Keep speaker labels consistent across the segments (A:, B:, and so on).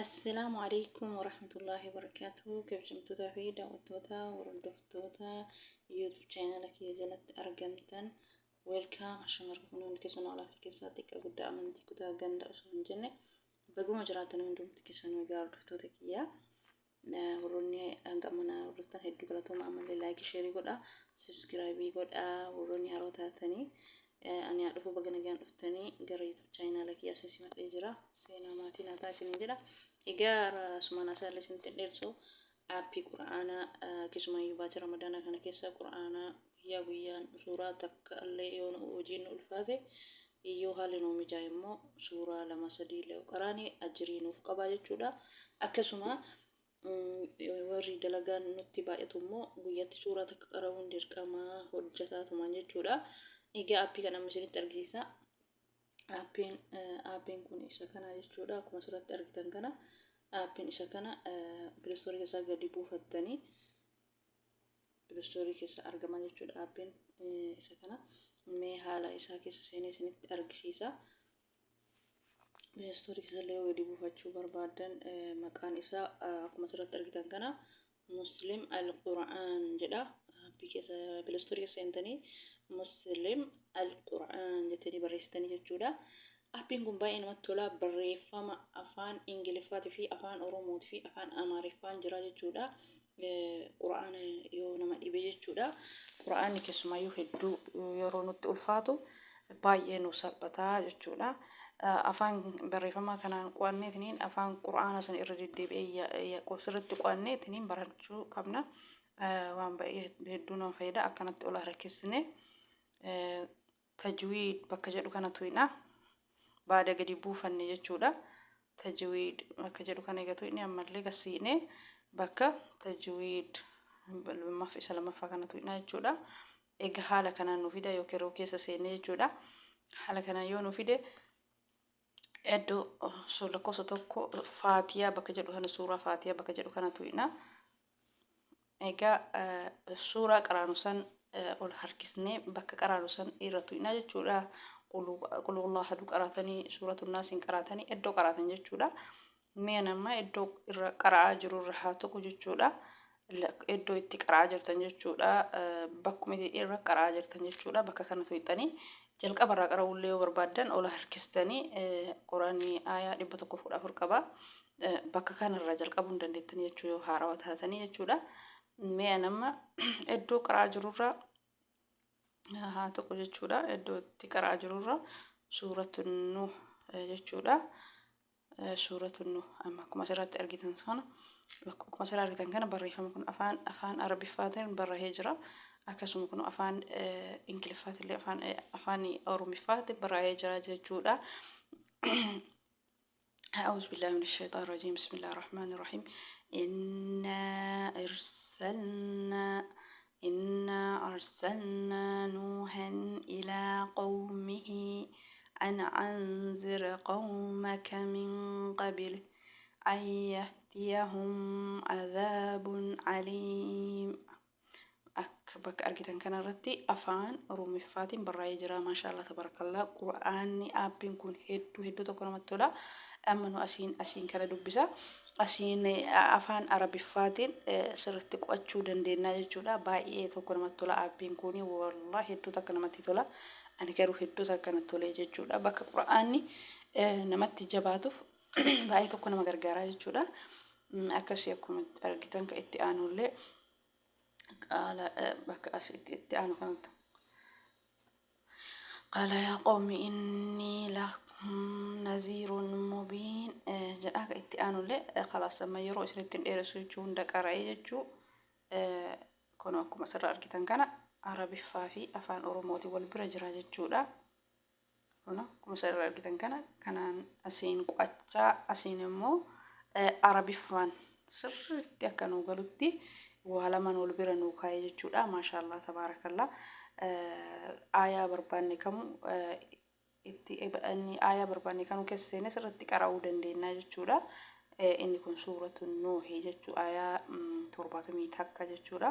A: Assalaamu alaikum warahmatullaahi wabarakaatuh. Kabajamtootaa fi daawwattoota hordoftoota YouTube channel kiyya jalatti argamtan, welcome. Ashamarra kun hundi keessanuu alaa fi keessaa, xiqqaa guddaa, amantii, kutaa, ganda osoo hin jenne, baguma jiraatan hundumti keessanuu. Egaa hordoftoota kiyyaa, warroonni hanga mana hordoftan hedduu galatooma. Ammallee like, share godhaa, subscribe godhaa. Warroonni haroo taatanii, ani haa dhufu, baga nagaan dhuftanii gara YouTube channel kiyyaa isin simadhee jira. Seenaa, maatii naa ta'a isiniin jedha. Egaa asumaan asaallee isinitti dheersu, aappii qura'aanaa, keessumaayyuu baatii Ramadaanaa kana keessa qura'aanaa guyyaa guyyaan suuraa takka illee yoo hojiin nu ulfaate, yoo haalli nuu mijaa'e immoo suuraa lama sadii illee qaraanii ajirii nuuf qabaa jechuudha. Akkasuma warri dalagaan nutti baay'atu immoo guyyatti suuraa takka qara'uun dirqama hojjetaatumaan jechuudha. Egaa aappii kana amma isinitti argisiisa. Aappiin kun isa kana jechuudha. Akkuma asirratti argitan kana, aappiin isa kana Play Store keessaa gadi buufattanii Play Store keessa argama jechuudha. Aappiin isa kana mee haala isaa keessa seenee isinitti argisiisa. Play Store keessa illee yoo gadi buufachuu barbaadan, maqaan isaa akkuma asirratti argitan kana Muslim Al-Qur'aan jedha. Aappii keessa Play Store keessa seentanii Muslim Al-Qur'aan jettanii barreessitanii jechuudha. Aappiin kun baay'ee namatti tola. Barreeffama afaan Ingiliffaatii fi afaan Oromootii fi afaan Amaariffaan jira jechuudha. Qura'aana yoo nama dhibe jechuudha. Qura'aanni keessumaayyuu hedduu yeroo nutti ulfaatu baay'ee nu salphataa jechuudha. Afaan barreeffamaa kanaan qo'anneetiniin afaan qura'aana sana irra deddeebi'ee sirriitti qo'anneetiniin barachuu qabna. Waan baay'ee hedduu nama fayyada. Akkanatti ol harkisne tajwiid bakka jedhu kana tuyna. Baada gadi buufanne jechuudha. Tajwiid bakka jedhu kana eegatu inni ammallee gasiine bakka tajwiid isa lammaffaa kana tuyna jechuudha. Egaa haala kanaan nu fida yookiin yeroo keessa seenne jechuudha. Haala kanaan yoo nu fide, iddoo lakkoofsa 1 Faatiyaa bakka jedhu kana, suuraa Faatiyaa bakka jedhu kana tuyna. Egaa suuraa qaraanu san ol harkisnee bakka qaraanu san irra tuyna jechuudha. Qul huwallahu ahadu qaraatanii, suuratu Naasiin qaraatanii, iddoo qaraatan jechuudha. Mee nama iddoo irra qara'aa jiru irra haa tuqu jechuudha. Iddoo itti qara'aa jirtan jechuudha. Bakkuma irra qara'aa jirtan jechuudha. Bakka kana tuyxanii jalqaba irraa qara'uullee yoo barbaaddan, ol harkistanii, Quraanni aayaa 114 qaba. Bakka kanarraa jalqabuu hin dandeettan jechuu yoo haarawaa taatanii jechuudha. Mee nama iddoo qara'aa jirurra haa tuqu jechuudha. Iddoo itti qara'aa jirurra suuratu Nuh jechuudha. Suuratu Nuh amma akkuma asirratti argitan sana, akkuma asirraa argitan kana, barreeffamni kun afaan Arabiffaatiin barraa'ee jira. Akkasuma kun afaan Ingiliffaatillee afaan Oromiffaatiin barraa'ee jira jechuudha. أعوذ بالله من الشيطان الرجيم، بسم الله الرحمن الرحيم. إنا أرسلنا نوحا إلى قومه أن أنذر قومك من قبل أن يأتيهم عذاب أليم. Akka bakka argitan kanarratti afaan Oromiffaatiin barraa'ee jira. Maashaallah, tabarakallah. Qura'aanni aappiin kun hedduu hedduu tokko namatti tola. Amma nu asiin kana dubbisa. Asiin afaan Arabiffaatiin sirriitti qo'achuu dandeenya jechuudha. Baay'ee tokko namatti tola aappiin kun, wallahi hedduu takka namatti tola. Ani garuu hedduu takka natti tole jechuudha. Bakka qura'aanni namatti jabaatuuf baay'ee tokko nama gargaara jechuudha. Akkasii akkuma argitan kan itti aanullee qaala bakka asitti itti aanu kanatti. قال يا قوم إني لكم نذير مبين jedha. Akka itti aanullee خلاص amma yeroo isinitti hin dheeressu jechuu, hunda qara'ee jechuu. Kun akkuma asirraa argitan kana Arabiffaa fi afaan Oromootiin wal bira jira jechuudha. Kun akkuma asirraa argitan kana, kanaan asiin qo'achaa, asiin immoo Arabiffaan sirriitti akka nuu galutti waa lamaan wal bira nuu kaa'e jechuudha. Maashaallah, tabaarakallah. Aayaa barbaanne kamuu itti inni aayaa barbaanne kamuu keessa seenee sirriitti qara'uu dandeenya jechuudha. Inni kun suuratu Nuuhi jechuu, aayaa 71 jechuudha.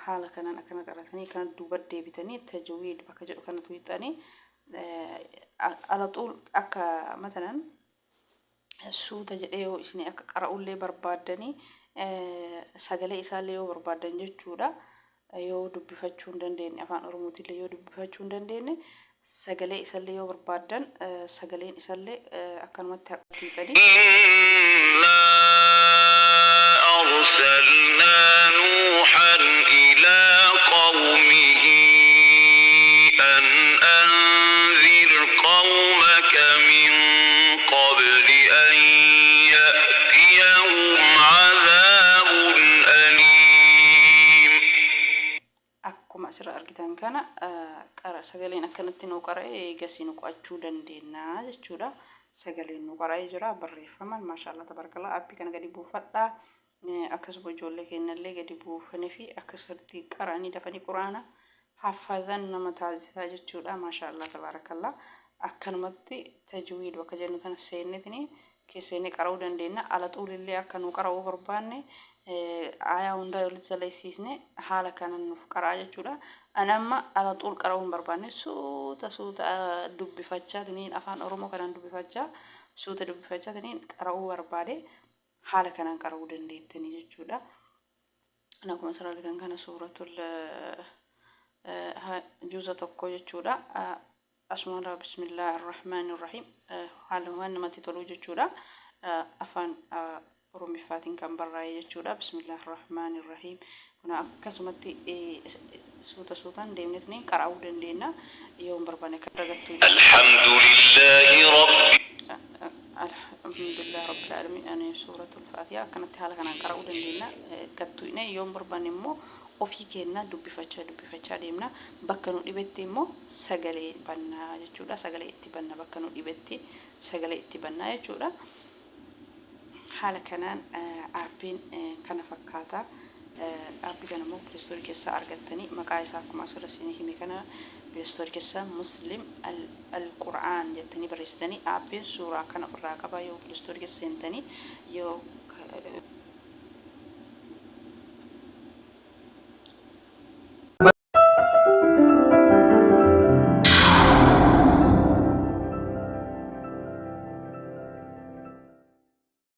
A: Haala kanaan akkana qaratanii, kana duuba deebitanii tajwiid bakka jedhu kana tuqxanii alaxuul akka matalan Suuta jedhee yoo isin akka qara'ullee barbaaddanii, sagalee isaallee yoo barbaaddan jechuudha. Yoo dubbifachuu hin dandeenye, afaan Oromootillee yoo dubbifachuu hin dandeenye, sagalee isallee yoo barbaaddan, sagaleen isallee akkanumatti haqxiixanii.
B: إنا أرسلنا نوحا إلى قومه أن أنذر قومك من قبل أن يأتيهم عذاب أليم.
A: Akkuma asirra argitan kana sagaleen akkanatti nu qara'e, eegasii nu qo'achuu dandeenya jechuudha. Sagaleen nu qara'ee jira barreeffaman. Maashaallah, tabarakallah. Aappii kana gadi buufadhaa. Akkasuma ijoollee keenyallee gadi buufanii fi akkasatti qara'anii dafanii quraana haffazan nama taasisaa jechuudha. Maashaallah, tabarakallah. Akkanumatti tajwiid bakka jennu kana seennetini keessanii qara'uu dandeenya. Ala xuulillee akka nu qara'uu barbaanne, aayaa hundaa walitti salaysiisne haala kanan nuuf qara'a jechuudha. Ani amma ala xuul qara'uu hin barbaanne, suuta suuta dubbifachaa tiniin, afaan Oromoo kanaan dubbifachaa, suuta dubbifachaa tiniin qara'uu barbaade, haala kanaan qara'uu dandeettanii jechuudha. Akkuma asirraa argitan kana suuratul juuza 1 jechuudha. Asuma bismillah ar-Rahmaan ar-Rahiim, haala waan namatti tolu jechuudha. Afaan Oromiffaatiin kan barraa'e jechuudha. Bismillah ar-Rahmaan ar-Rahiim. Kun akkasumatti suuta suutaan deemnetni qara'uu dandeenya. Yoo hin barbaanne kan dagattu.
B: الحمد لله رب
A: Alhamdulillah rabbil alamin, ani suuratul Faatihaa akkanatti haala kanaan qara'uu dandeenya. Gattuine yoo hin barbaanne immoo ofii keenya dubbifachaa dubbifachaa deemna. Bakka nu dhibetti immoo sagalee bannaa jechuudha. Sagalee itti banna, bakka nu dhibetti sagalee itti bannaa jechuudha. Haala kanaan aappiin kana fakkaata. Aappii kana immoo Play Store keessaa argattanii, maqaa isaa akkuma asirra isin hime kana, Play Store keessaa Muslim Al-Qur'aan jettanii barreessitanii, aappiin suuraa kana ofirraa qaba. Yoo Play Store keessa seentanii yoo